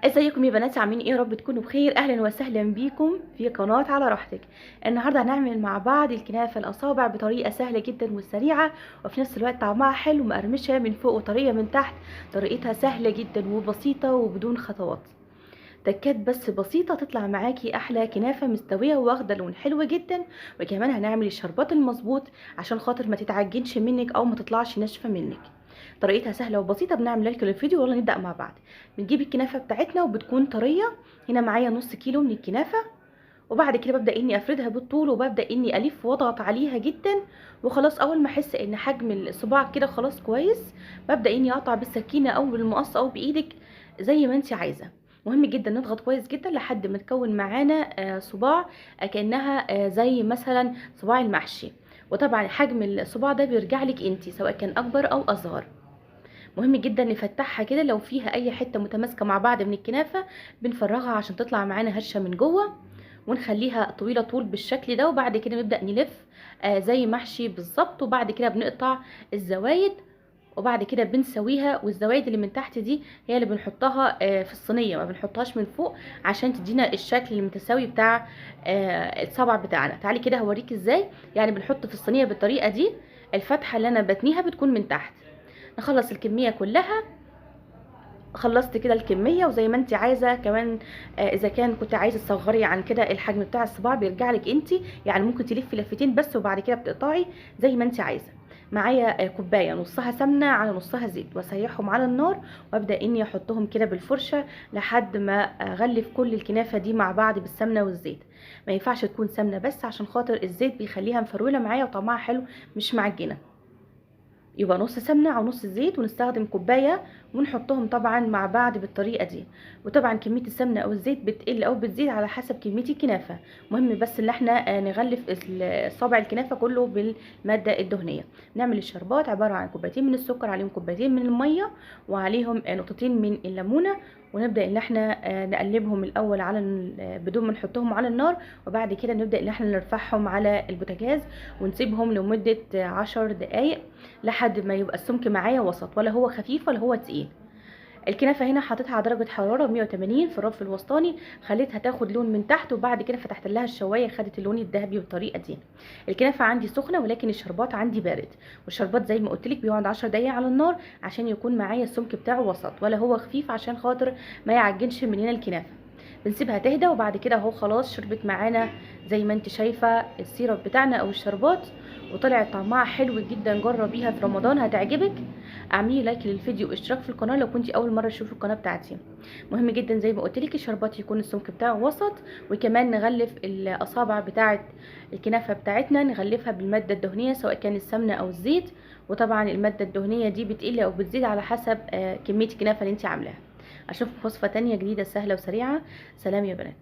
ازيكم يا بنات، عاملين ايه؟ يا رب تكونوا بخير. اهلا وسهلا بيكم في قناة على راحتك. النهارده هنعمل مع بعض الكنافة الاصابع بطريقة سهلة جدا وسريعة، وفي نفس الوقت طعمها حلو، مقرمشة من فوق وطرية من تحت. طريقتها سهلة جدا وبسيطة وبدون خطوات، تكات بس بسيطة تطلع معاكي احلى كنافة مستوية واخدة لون حلو جدا. وكمان هنعمل الشربات المظبوط عشان خاطر ما تتعجنش منك او ما تطلعش ناشفة منك. طريقتها سهلة وبسيطة، بنعمل لكم الفيديو ويلا نبدا مع بعض. بنجيب الكنافه بتاعتنا وبتكون طرية. هنا معايا نص كيلو من الكنافه، وبعد كده ببدا اني افردها بالطول، وببدا اني الف واضغط عليها جدا. وخلاص اول ما احس ان حجم الصباع كده خلاص كويس، ببدا اني اقطع بالسكينة او بالمقص او بايدك زي ما انت عايزه. مهم جدا نضغط كويس جدا لحد ما تكون معانا صباع كانها زي مثلا صباع المحشي. وطبعا حجم الصباع ده بيرجع لك انت سواء كان اكبر او اصغر. مهم جدا نفتحها كده، لو فيها اي حتة متماسكة مع بعض من الكنافه بنفرغها عشان تطلع معانا هشه من جوه، ونخليها طويلة طول بالشكل ده. وبعد كده نبدا نلف زي محشي بالظبط. وبعد كده بنقطع الزوايد، وبعد كده بنسويها. والزوايد اللي من تحت دي هي اللي بنحطها في الصينية، ما بنحطهاش من فوق عشان تدينا الشكل المتساوي بتاع الصبع بتاعنا. تعالي كده هوريك ازاي. يعني بنحط في الصينية بالطريقة دي، الفتحة اللي انا بتنيها بتكون من تحت. نخلص الكمية كلها. خلصت كده الكمية، وزي ما انت عايزه كمان. اذا كان كنت عايزه تصغري عن كده الحجم بتاع الصباع بيرجع لك انت، يعني ممكن تلفي لفتين بس وبعد كده بتقطعي زي ما انت عايزه. معايا كوباية نصها سمنه على نصها زيت، واسيحهم على النار، وابدا اني احطهم كده بالفرشه لحد ما اغلف كل الكنافه دي مع بعض بالسمنه والزيت. ما ينفعش تكون سمنه بس عشان خاطر الزيت بيخليها مفروله معايا وطعمها حلو مش معجنه. يبقى نص سمنه او نص زيت، ونستخدم كوباية ونحطهم طبعا مع بعض بالطريقة دي. وطبعا كمية السمنة او الزيت بتقل او بتزيد على حسب كمية الكنافه. مهم بس ان احنا نغلف صابع الكنافه كله بالماده الدهنية. نعمل الشربات عبارة عن كوبايتين من السكر، عليهم كوبايتين من المية، وعليهم نقطتين من الليمونه، ونبدا ان احنا نقلبهم الاول على بدون ما نحطهم على النار، وبعد كده نبدا ان احنا نرفعهم على البوتاجاز ونسيبهم لمدة 10 دقائق لحد ما يبقى السمك معايا وسط، ولا هو خفيف ولا هو تقيل. الكنافه هنا حطيتها على درجه حرارة 180 في الرف الوسطاني، خليتها تاخد لون من تحت، وبعد كده فتحت لها الشوايه خدت اللون الذهبي بالطريقة دي. الكنافه عندي سخنة ولكن الشربات عندي بارد، والشربات زي ما قلت لك بيقعد 10 دقايق على النار عشان يكون معايا السمك بتاعه وسط، ولا هو خفيف عشان خاطر ما يعجنش مننا الكنافه. بنسيبها تهدى، وبعد كده اهو خلاص شربت معانا زي ما انت شايفه السيرب بتاعنا او الشربات، وطلع طعمها حلو جدا. جربيها في رمضان هتعجبك. اعملي لايك للفيديو واشتراك في القناة لو كنتي اول مرة تشوفي القناة بتاعتي. مهم جدا زي ما قلت لك الشربات يكون السمك بتاعه وسط، وكمان نغلف الاصابع بتاعه الكنافه بتاعتنا نغلفها بالماده الدهنية سواء كان السمنة او الزيت. وطبعا المادة الدهنية دي بتقل او بتزيد على حسب كمية الكنافه اللي انت عاملاها. اشوفكم في وصفه تانية جديدة سهلة وسريعة. سلام يا بنات.